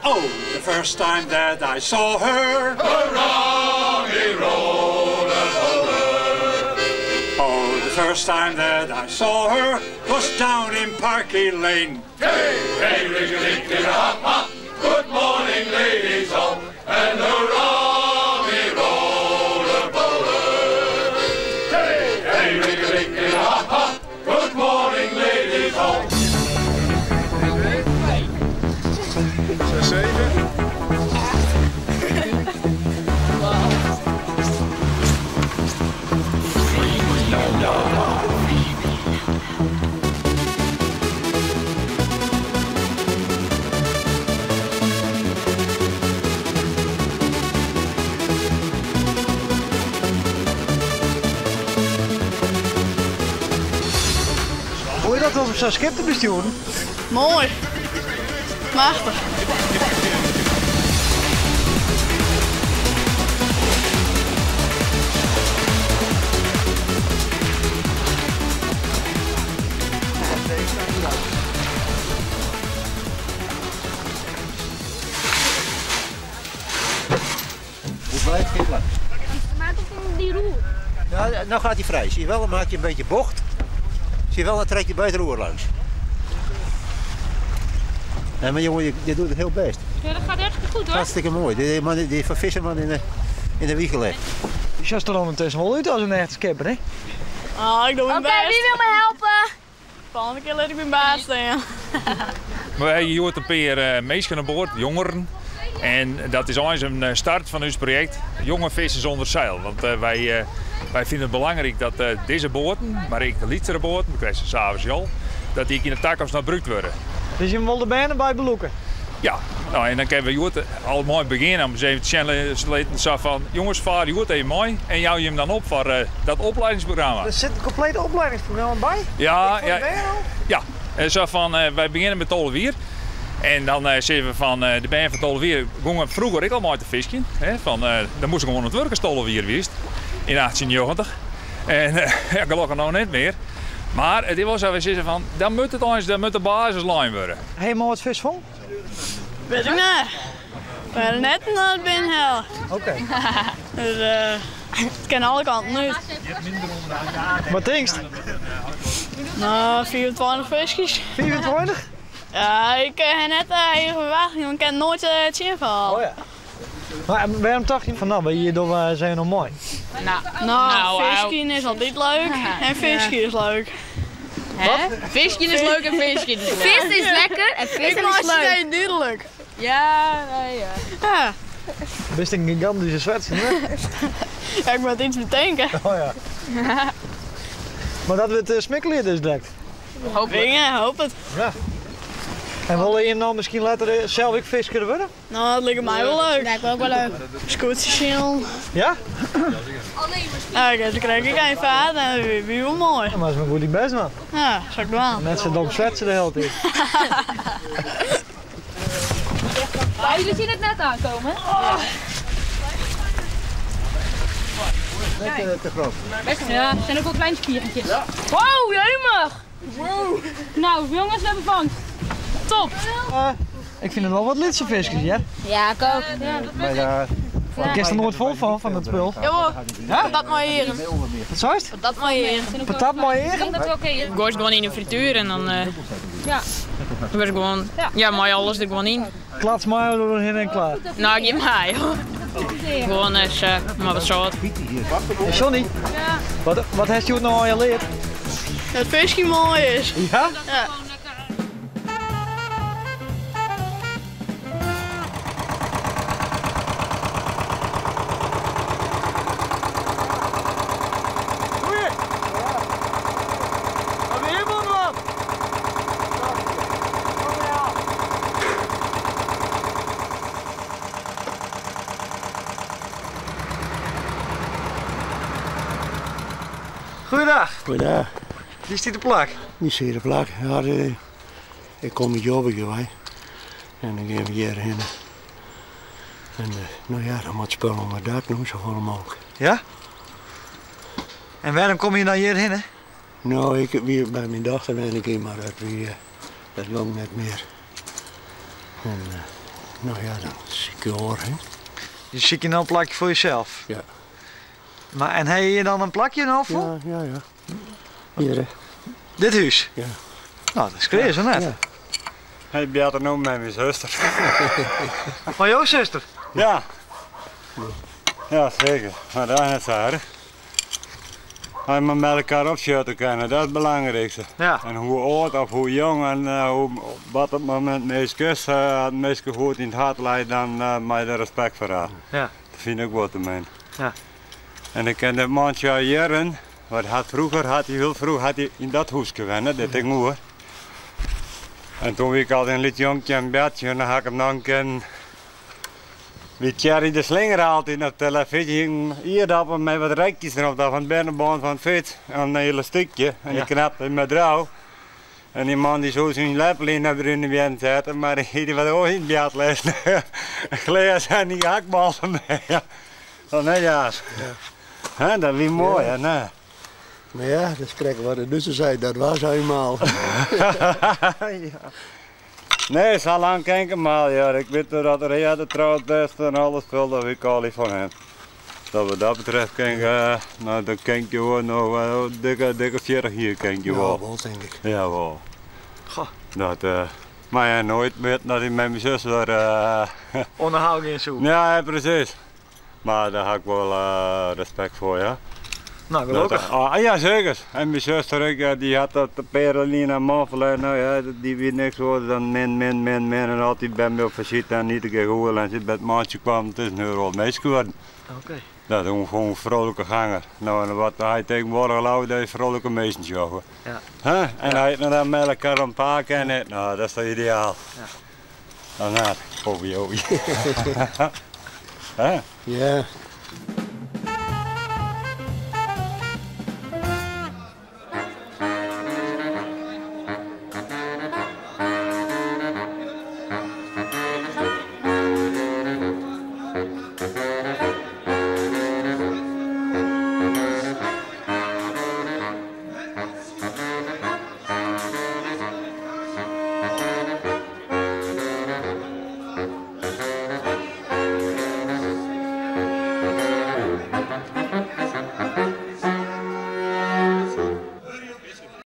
Oh, the first time that I saw her. Hurrah, me roller bowler. Oh, the first time that I saw her was down in Parky Lane. Hey, hey, rig hop, hop. Good morning, ladies all. And hurrah, me roller bowler. Hey, hey, rig hop, hop. Good morning, ladies all. 6, 7. Hoe is dat om zo'n schip te besturen? Mooi. Machtig. Hoe blijft dit langs? Maak op die roer. Ja, nou gaat hij vrij. Zie je wel, dan maak je een beetje bocht. Zie je wel, dan trek je bij het roer langs. Nee, maar jongen, je doet het heel best. Ja, dat gaat hartstikke goed hoor. Hartstikke mooi. Die man, die van Visserman in de wieg gelegd. Je ziet er ondertussen wel uit als een echte skipper, hè? Ah, ik doe mijn Oké, best. wie wil me helpen? Volgende keer laat ik mijn baas staan. We hebben hier een paar mensen aan boord, jongeren. En dat is eigenlijk een start van ons project, Jonge Vissen zonder Zeil. Want wij vinden het belangrijk dat deze boten, maar ook de lichtere boten, we krijgen ze s'avonds al, dat die in de toekomst nog gebruikt worden. Dus je wil de bijna bij beloeken? Ja, nou, en dan kunnen we Joert al mooi beginnen om eens even te zien, zo van, jongens, vaar Joert even mooi en jou je hem dan op voor dat opleidingsprogramma. Er zit een compleet opleidingsprogramma bij? Ja, Voor de ja. benen al? Ja, en zo van, wij beginnen met Tollewier. En dan zeggen we van, de band van Tollewier gingen vroeger ik al mooi te visjen. Hè, van, dan moest ik gewoon het werk als Tollewier wist in 1890. En ja, gelukkig nog net meer. Maar het was zo, we zeggen van, dan moet het eens, dan moet de basislijn worden. Helemaal wat vis van? Weet ik niet. We hadden net naar het binnenhalen. Oké. Dus het kan alle kanten uit. Wat denkst? Nou, 24 visjes. 24? Ja, ik heb net eigen verwachting, want ik heb nooit het zien van. Oh ja. Maar waarom dacht je van, nou, hierdoor zijn we nog mooi? Nou, Nou, visje is altijd leuk en visje is leuk. Wat? Visje is leuk en visje is leuk. Vis is lekker en Ik vissen was is leuk. het duidelijk. Ja, nee, ja. Ja. Best een gigantische zwetsen, hè? Ja, ik moet iets bedenken. Oh ja. Maar dat we het smikkelen dus direct. Hopelijk. Dingen, hoop het. Ja. En wil je nou misschien later zelf ook vis kunnen worden? Nou, dat lijkt mij wel leuk. Lijkt me ook wel leuk. Scootje Ja? Ja, oké, dan krijg ik een vaart en dat is wel mooi. Ja, maar dat is mijn goede best, man. Ja, zou ik doen. Net zo dom zwetsen de hele tijd. Ja, jullie zien het net aankomen. Net te groot. Ja, het zijn ook wel kleine spiertjes. Wow, jemig! Wow. Nou, jongens, we hebben vangst. Top! Ik vind het wel wat lidse visjes, hè? Ja, ik ook. Maar daar... Ik is er nooit vol van dat spul. Jongen, patat mooi hier. Wat zou het? Patat mooi hier. Patat mooi hier? Dat we oké is. Gooi gewoon in de frituur en dan... Ja. Dan wordt gewoon... Ja, mooi alles er gewoon in. Klats maar doorheen en klaar. Nou, geen mij hoor. Gewoon eens, maar wat zout. Hey Johnny, wat heeft je nou al geleerd? Dat visje mooi is. Ja? Ja. Goeiedag. Goeiedag. Die is die de plak? Die is hier de plak. Ja, ik kom met Jobbie, hè. En dan gaan we hierheen. En nou ja, dan moet het spul onder het dak doen, zoveel mogelijk. Ja? En waarom kom je dan hierheen, hè? Nou, ik, wie, bij mijn dochter ben ik hier, maar dat, wie, dat ging net meer. En No ja, dan sykje je oar, hè. Je sykje no in plakje foar jesels? Ja. Mar, en ha je hjir dan in plakje no foar? Ja, ja, ja. Hjir, hè. Dit hús? Ja. No, dat is kreas, of net? Ja. Hy belt er no mei myn suster. Mei jo suster? Ja. Ja, seker. Mar dat is net sa erch. Hy moat mei elkoar opsjutte kinne, dat is it belangrykste. Ja. En hoe âld of hoe jong en hoe, wat op it momint minsk is, as in minske goed yn it hart leit, dan mei je der respekt foar ha. Ja. Dat fyn ik wol te min. Ja. En ik ken dit mantsje al jierren, want hat froeger hat hy hiel froech hat hy yn dat húske wenne, dêr tegenoer. En toen wie ik al in lyts jonkje en betsje en dan ha ik him noch in kear wie Thierry de Slinger altyd op telefyzje hing in ierdappel mei wat rekjes derop, dat fan it bernebân fan it fyts, en in elastykje en dy knapte hy mei drou. En dy man dy soe syn leppel yn de brune wjerren sette, mar hy hie wat oars yn it bjat lizzen. In glês en dy hakballen mei. Dat net jas. Hè, dat wie moai, hè, nee. Mar ja, dat is krekt wat de Dútser sei, dat was eenmaal. Ja. Nee, sa lang ken ik him al, ja. Ik wit dat er earder troud west en alles spul, dat wie ik al fan him. Dat wat dat betreft ken ik, nou, dat ken ik je wol noch dikke, dikke 40 jier ken ik je wol. Ja, wol tink ik. Ja, wol. Goh. Dat, mar ja, noait witten dat hy mei myn suster. Oan de haal gean soe. Ja, presys. Mar dêr ha ik wol respekt foar, ja. No, gelokkich. Ah, ja, seker. En myn suster ek, dy hat dat in pear jier lyn har man ferlern. No ja, dy wie niks oars dan min, min, min, min en altyd by my op fisite en iedere kear goed. En as by it mantsje kwam, it is in hiel oar minsk wurden. Oké. Dat is gewoon in froolike ganger. No, en wat hy tegenwoardich leau, dat is froolike minsken sjogge. Ja. Huh? En hy het dan mei elkoar in paar kin, no, dat is toch ideaal. Ja. Dan net, oei, oei. Huh? Ja.